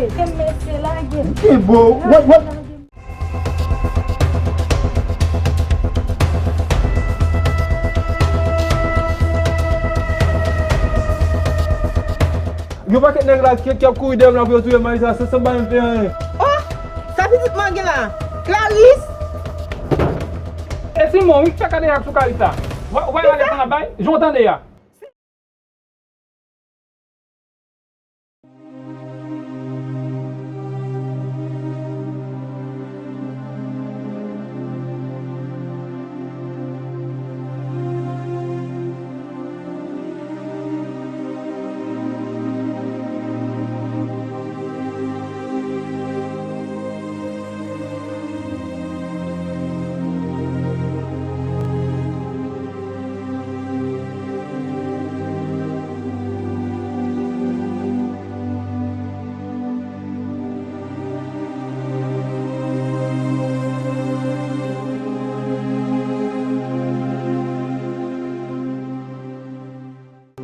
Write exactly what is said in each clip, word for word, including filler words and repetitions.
Lage m, mesye, lage m. Ki bo? What, what? Yon pakèt nèg la ki, ki ap kouri dèyè m la pou yo touye m, Marisa, san, san m pa menm fè anyen. Oh! Sa pitit mwen gen la? Clarice! E Simon, wi, k fè kadejak sou Clarice la. Ou pa, ou pa gade sa n ap bay? Jan w tande a.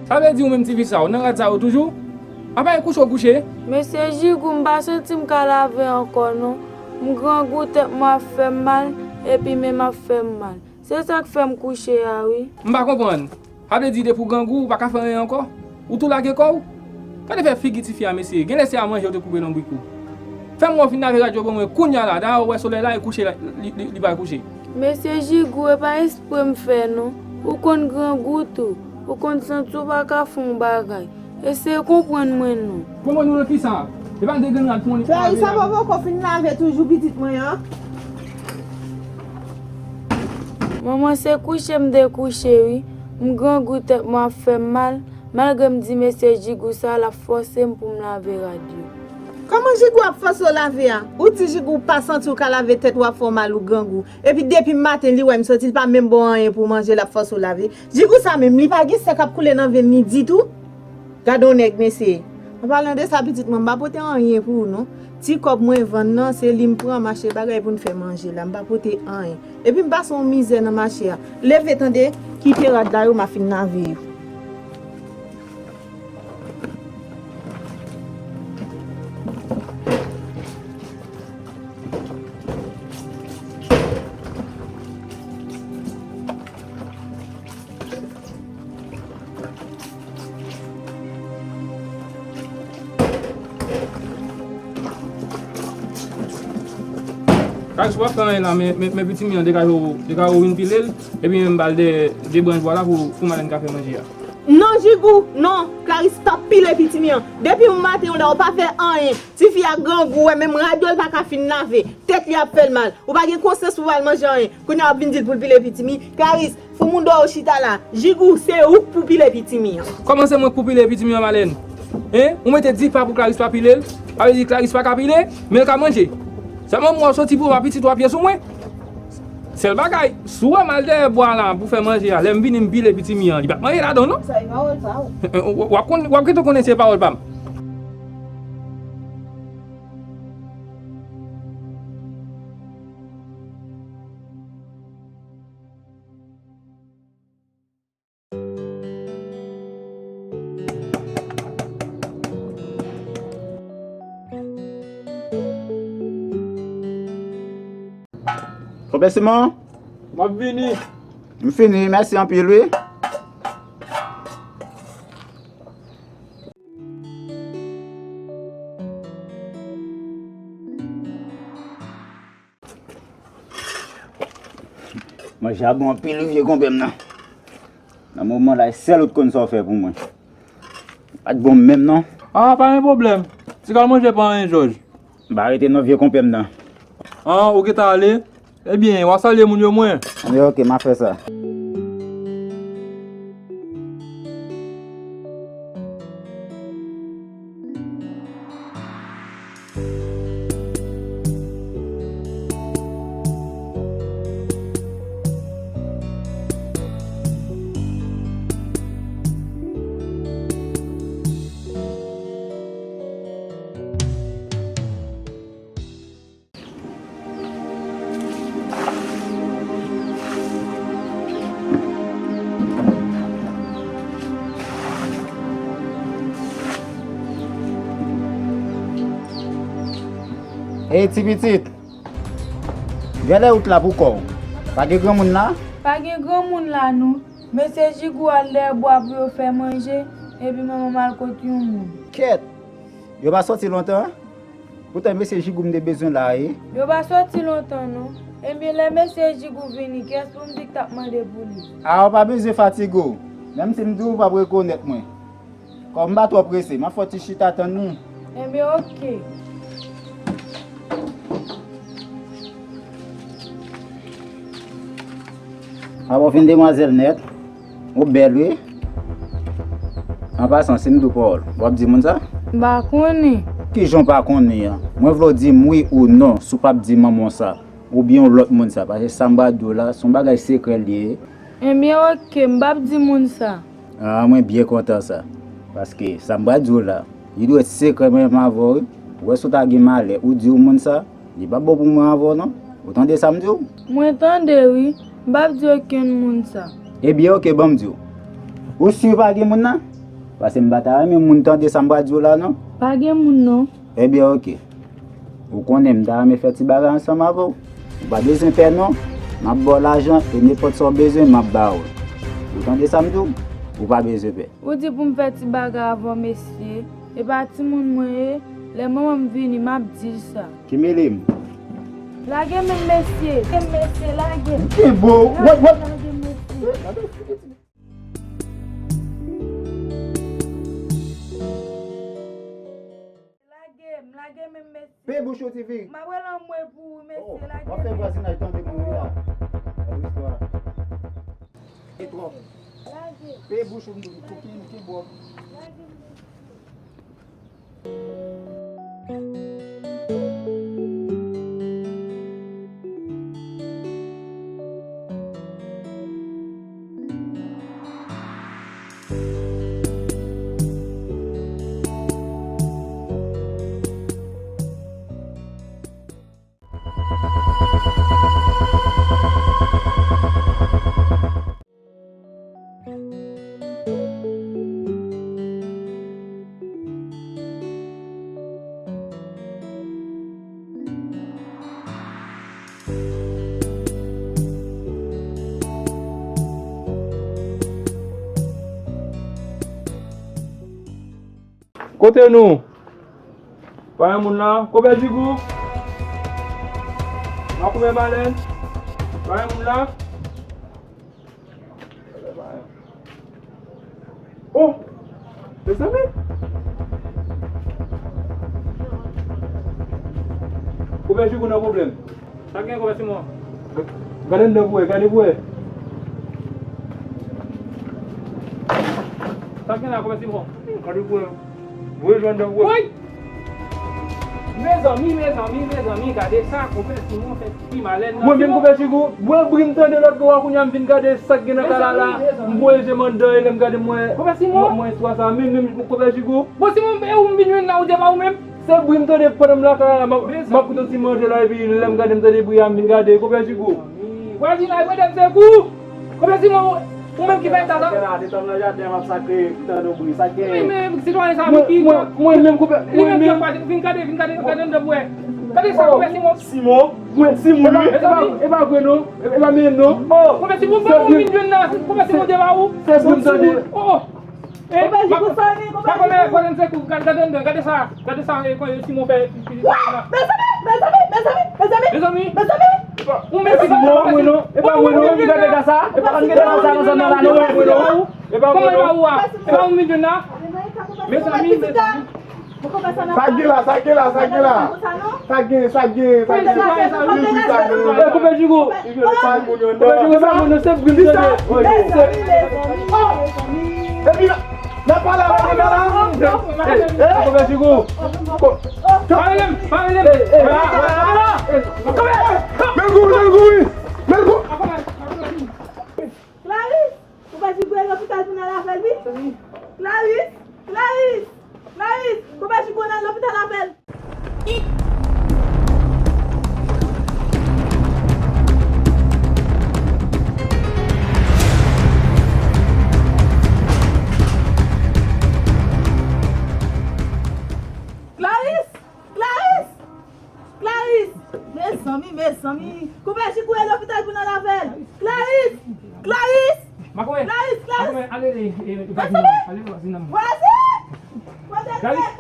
Sa vle di ou menm tifi sa, ou nan rad sa yo toujou? Apa e kouche w kouche? Mesye Jigou, m pa santi m ka lave ankò non. M grangou, tèt mwen ap fè m mal, epi men m ap fè m mal. Se sa k fè m kouche a wi. M pa konprann. Sa vle di depi w grangou, ou pa ka fè anyen ankò? Ou tou lage kò w? Gade fè figi tifi a mesye. Genlè se a manje ou te koupe lonbrik ou. Fè m wè w fin lave rad yo ban mwen kounya la. Dayè ou wè solèy la, e kouche la, li, li, li pral kouche. Mesye Jigou, e pa espre m fè non. Ou konn grangou tou. Ou konn santi w pa ka fè yon bagay. Eseye konprann mwen non. Konprann ou nan kisa? E pa de grenn rad pou yon Clarisse, sa pa poko fin lave toujou pitit mwen an? Manman, se kouche m te kouche wi. M grangou, tèt mwen ap fè m mal. Malgre m di mesye Jigou sa, l ap fòse m pou m lave rad yo. Kòman Jigou ap fòse w lave a? Ou di Jigou pa santi w ka lave tèt ou ap fè w mal ou grangou. Epi depi maten li wè m soti, li pa menm ba w anyen pou w manje, l ap fòse w lave. Jigou sa menm, li pa gen san k ap koule nan venn li ditou? Gade yon nèg mesye. An palan de sa pitit mwen, m pa pote anyen pou ou non. Ti kòb mwen vann nan, se li m pran, m achte bagay pou n fè manje la, m pa pote anyen. Epi m pase yon mizè nan mache a. Leve tande, kite rad la yo, m a fin lave yo. Kay, si w ap fè anyen la, men, men, men pitimi an degaje w, degaje w vin pile l, epi men m ba l de, de branch bwa la pou, pou madanm ka fè manje a. Non, Jigou, non, Clarisse p ap pile pitimi an. Depi yon maten yon lè ou pa fè anyen. Tifi a grangou, wè, menm rad yo l pa ka fin lave. Tèt li ap fè l mal. Ou pa gen konsyans pou w al manje anyen. Kounye a w ap vin di l pou l pile pitimi. Clarisse, fou moun dò ou chita la. Jigou, se ou k pou pile pitimi an. Kòman se mwen k pou pile pitimi an, Malèn? Hein? Ou mete dif pa pou Clarisse pa pile l? Sa vle di Clarisse pa ka pile, men l ka manje. Sèlman mwen w soti pou w pa pitit w ap ye sou mwen. Sèl bagay, si w wè m al dèyè bwa la pou fè manje a, lè m vini m pile pitimi an, li p ap manje ladan w non. Sa e pawòl pa w. W, w ap konn, w ap gentan konnen se pawòl pa m. Konpè Simon? M ap vini. M fini, mèsi anpil wi. Manje a bon anpil wi vye konpè m nan. Nan moman la, e sèl ou t konn sa w fè pou mwen. Pa t bon menm non. Ah, pa gen pwoblèm. Ti kal manje pa anyen, Jòj. M pa rete non vye konpè m nan. Ah, ou gentan ale? Ebyen, w a salye moun yo mwen. Anben, ok, m a fè sa. Ey, ti pitit, genlè ou t la pou kò w. Pa gen granmoun la? Pa gen granmoun la, non. Mesye Jigou al dèyè bwa pou yo fè manje, epi manman m al kot yon moun. Kèt! Yo pa sòti lontan? Poutan mesye Jigou m te bezwen la, wi. Yo pa sòti lontan, non. Ebyen, lè mesye Jigou vini, kiyès pou m di k t ap mande pou li? A, ou pa bezwen fatige w. Menm si m di w, ou p ap rekonèt mwen. Kòm m pa twò prese, m ap fè yon ti chita tann li. Enben, oke. Apa w fin demwazèl nèt. Ou bèl, wi. An pasan, si m di w pawòl, w ap di moun sa? M pa konnen. Kijan w pa konnen an? Mwen vle w di m wi ou non, si w p ap di manman w sa. Oubyen yon lòt moun sa, paske sa m pral di w la, se yon bagay sekrè l ye. Enben, oke, m p ap di moun sa. A, mwen byen kontan sa. Paske sa m pral di w la, li dwe sekrè menm avè w, wi. Ou wè si w ta gen malè, ou di w moun sa, li p ap bon pou mwen avè w, non. Ou tande sa m di w? Mwen tande, wi. M p ap di okenn moun sa. Ebyen, oke, ban m di w. Ou si pa gen moun nan? Paske m pa ta renmen moun tande sa m pral di w la, non. Pa gen moun, non. Ebyen, oke. Ou konnen m ta renmen fè ti bagay ansanm avè w. Ou pa bezwen pè non. M ap ba w lajan e nenpòt sa w bezwen, m ap ba w. Ou tande sa m di w? Ou pa bezwen pè. Ou di pou m fè ti bagay avè w, mesye. E pa timoun mwen ye. Lè manman m vini, m ap di l sa. Kimele m. Lage men m, mesye. Lage men m, mesye, lage. M kenbe w. Lage, lage m, mesye. Lage m, lage men m, mesye. Pe bouch ou, Tifi. M ap rele anmwe pou ou, mesye, lage men. W ap fè vwazinaj tande moun wi la. Gade istwa. E twòp. Lage. Pe bouch ou, m di w, pou ki, ki bò. Lage m, mesye. Kote nou? Pa gen moun la. Konpè Jigou? Makomè Malèn? Pa gen moun la? Oh! Mezanmi! Konpè Jigou nan pwoblèm. Sa gen, konpè Simon? Gade anndan pou wè, gade pou wè. Sa gen la, konpè Simon? Gade pou wè. Voye jwenn anndan pou wè. Woy! Mezanmi, mezanmi, mezanmi, gade sa, konpè Simon fè Pi malè nan. Mwen menm, konpè Jigou, mwen bri m tande lòt bò a, kounye a m vin gade sa k gen nan kay la la. M voye je m anndan e lè m gade m wè, m wè istwa sa. Men, men, konpè Jigou. Bon, si mwen, e ou m vin jwenn la, ou di e pa ou menm? Se bri m tande pandan m lakay la, m ap, m ap koute yon ti manje la, epi lè m gade m tande bri a, m vin gade, konpè Jigou. Vwazinaj, mande m sekou. Konpè Simon, ou menm ki fè sa la? Sa k gen la, detan m nan jaden an, m ap sakre, m tande yon bri, sa k genyen? Men, men, sitwayen sa, mwen, ki, mwen, mwen menm konpè, li mwen menm ki ap pase, vin gade, vin gade, gade anndan pou wè. Gade sa, konpè Simon. Simon, mwen, Simon, wi. E pa, e pa vre non, e, e pa menm non. Konpè Simon, mwen, mwen vin jwenn la, konpè Simon, de pa ou. Se pou m tande. Oh, oh. Eh, konpè Jigou, sa vre, konpè Jigou. Gade, gade sa, gade sa, eh, Simon fè. Mezanmi, mezanmi, mezanmi, mezanmi, mezanmi. Ou menm ki fè sa, mwen non, e pa mwen non, ki fè dega sa, e pa mwen ki fè dega sa nan zòn nan la non, mwen non. E pa mwen non. Kòman e pa ou a? E pa ou m vin jwenn la? Mezanmi, mezanmi. Sa gen la, sa gen la, sa gen la. Sa gen, sa gen, sa gen. Eh, konpè Jigou. Konpè Jigou, sa moun yo, se bri m tande. Epi, n ap pale avè l la. Eh, konpè Jigou. Pa rele m, pa rele m. Men l kouri, men l kouri. Men l kouri. Clarice! Konpè Jigou al lopital pou n al avè l, wi. Clarice! Clarice! Clarice! Konpè Jigou al lopital avè l. Clarice! Clarice! Clarice! Zanmi, koupe Jigou e lopital pou n al avè l. Clarice! Clarice! Makonnen. Clarice, Clarice! Makonnen, ale, e, e, vwazin nan. Ale, vwazin nan. Vwazin! Kote Clarice!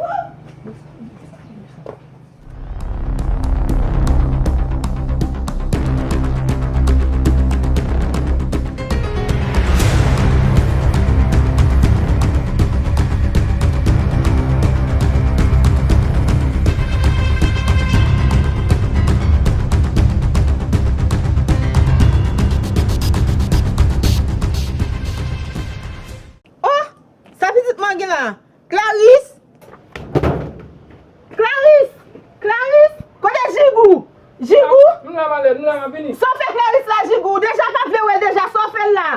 Oh! Sa pitit mwen gen la? Clarice! Clarice! Clarice! Kote Jigou? Jigou? M la, m ale, m la, m ap vini. Sa w fè Clarice la, Jigou? Ou deja pa vle wè l deja, sa w fè l la?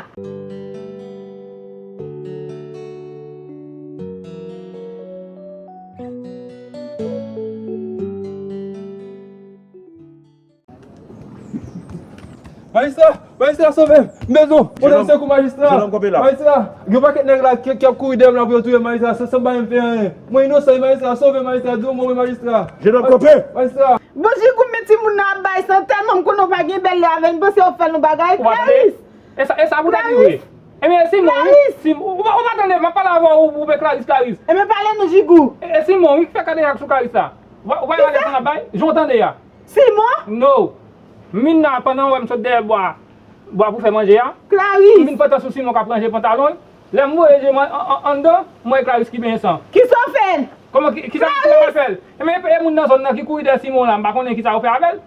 Majistra! Majistra, sove m! Bezwen! Pote m sekou, majistra! Majistra, gen yon pakèt nèg la ki, ki ap kouri dèyè m la pou yo touye m, majistra, san, san m pa menm fè anyen. Mwen inosan, majistra, sove m, majistra, di yon mo, majistra! Jenòm, kanpe! Majistra! Bon, Jigou, men timoun nan ap bay san, tèlman m konnen w pa gen bèl lè avè l, m panse w ap fè l yon bagay. Clarice! E sa, e sa pou ta di vre. Ebyen, Simon, wi. Clarice! Sim-, ou, ou pa, ou pa tande, m ap pale avè w, ou, ou pe Clarice, Clarice. Ebyen, pale nou, Jigou. E, e Simon, wi, ki fè kadejak sou Clarice la. Ou pa, ou pa gade sa n ap bay? Jan w tande a. Simon? No. M vin la pandan w wè m sot dèyè bwa, bwa pou fè manje a. Clarice! M vin pantan sou Simon k ap ranje pantalon l. Lè m voye je m an, an, an, anndan, m wè Clarice ki benyen san. Kisa w fè l? Kòman ki, kisa, kisa m fè l? Ebyen, e, e moun nan zòn nan ki kouri dèyè Simon la, m pa konnen kisa yo fè avè l.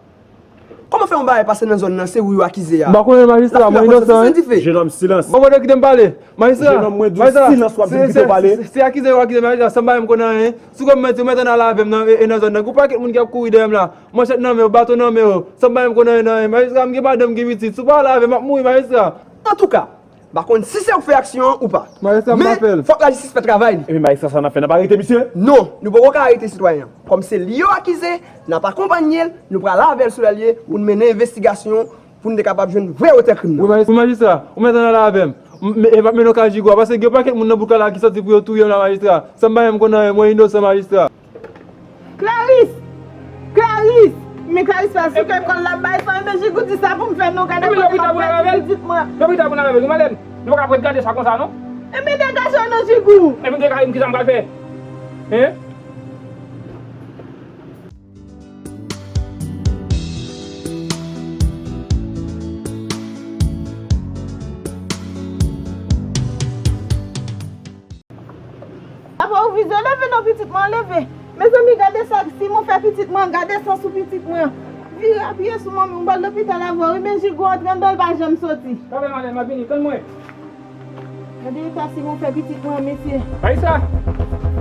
Kòman fè yon bagay pase nan zòn nan, se ou yo akize a? M pa konnen, majistra, mwen inosan, wi. Jenòm, silans. Bon, mwen kite m pale. Majistra, jenòm, mwen di w silans, w ap di m kite w pale. Se, se, se akize yo akize, majistra, san m pa menm konnen anyen. Si w kwè m manti, ou mèt ann al avè m nan, e, e nan zòn nan. Gen yon pakèt moun ki ap kouri dèyè m la. Manchèt nan men yo, baton nan men yo. San m pa menm konnen anyen nan anyen. Majistra, m gen madanm, m gen pitit. Si w pa al avè m, m ap mouri, majistra. Antouka, m pa konn si se ou k fè aksyon an ou pa. Majistra, m pa fè l. Men, fòk lajistis fè travay li. Epi majistra, sa n ap fè? N ap arete misye? Non, nou poko ka arete sitwayen an. Kòm se li yo akize, n ap akonpanye l, nou pral avè l sou lè l ye pou n mennen envestigasyon, pou n te kapab jwenn vrè otè krim nan. Wi, majis-, wi, majistra, ou mèt ann al avè m. M, m, e m ap mennen w kay Jigou a, paske gen yon pakèt moun nan bouk la ki sòti pou yo touye m la, majistra. San m pa menm konnen anyen, mwen inosan, majistra. Clarice! Clarice! Men Clarice pa sou kè kò l la bay san, men Jigou di sa pou m fè non, gade kote l ap pèdi pitit mwen. Lopital pou n al avè l, nou malè, nou pa ka ret gade sa konsa non. Ebyen degaje w non Jigou. Ebyen degaje m, kisa m pral fè? Hein? Apa ou vizye leve non pitit mwen, leve. Mezanmi, gade sa Simon fè pitit mwen, gade san sou pitit mwen. Vire apiye sou mwen, m pral lopital avè w, wi, men Jigou antre anndan, l pa janm soti. Kanpe, madanm, m ap vini, tann mwen. Gade eta Simon fè pitit mwen, mesye. Majistra!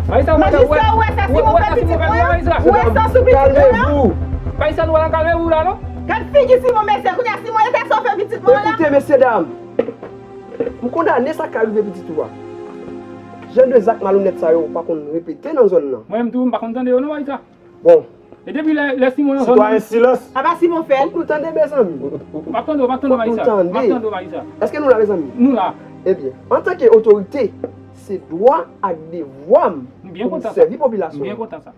Majistra, ou pa wè? Majistra, ou wè sa Simon fè pitit mwen an? Ou wè san sou pitit mwen an? Majistra, nou pa nan kalme pou la, non? Gad figi Simon, mesye, kounye a Simon, eta sa w fè pitit mwen an la? Ekoute, mesye dam. M kondane sa k ka rive pitit ou a. Jan de zak malonèt sa yo pa konn repete nan zòn nan. Mwen menm tou, m pa konn tande yo non, majistra. Bon. E depi lè, lè Simon nan zòn nan. Sitwayen, silans. Apa Simon fè l? Fòk nou tande, mezanmi. M ap tande w, m ap tande w, majistra. M ap tande w, majistra. Èske nou la, mezanmi? Nou la. Ebyen, antanke otorite, se dwa ak devwa m pou m sèvi popilasyon an. M byen kontan sa.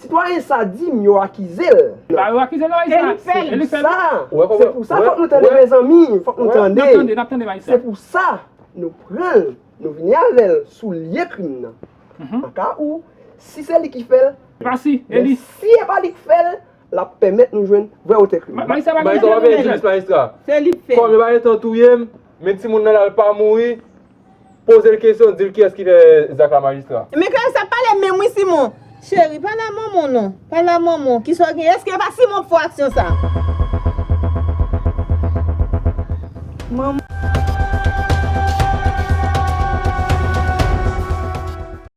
Sitwayen sa di m yo akize l. Ba yo akize l, majistra. E li k fè l. E li k fè l. Se pou sa, se pou sa, fòk nou tande, mezanmi, fòk nou tande. N ap tande, n ap tande, majistra. Se pou sa nou pran l, nou vini avè l sou lye krim nan. An ka ou, si se li ki fè l, e pa si, e li. Men si e pa li k fè l, l ap pèmèt nou jwenn vrè otè krim nan. Majistra, pa gen jis, majistra. Se li k fè l. Kòm yo pa gen tan touye m, men timoun nan la, l pa mouri. Poze l kesyon, di l kiyès ki fè zak la, majistra. Men Clarice ap pale menm wi, Simon. Cheri, pale a manman w non. Pale a manman w. Kisa w gen? Èske e pa Simon k fè w aksyon sa? Manman.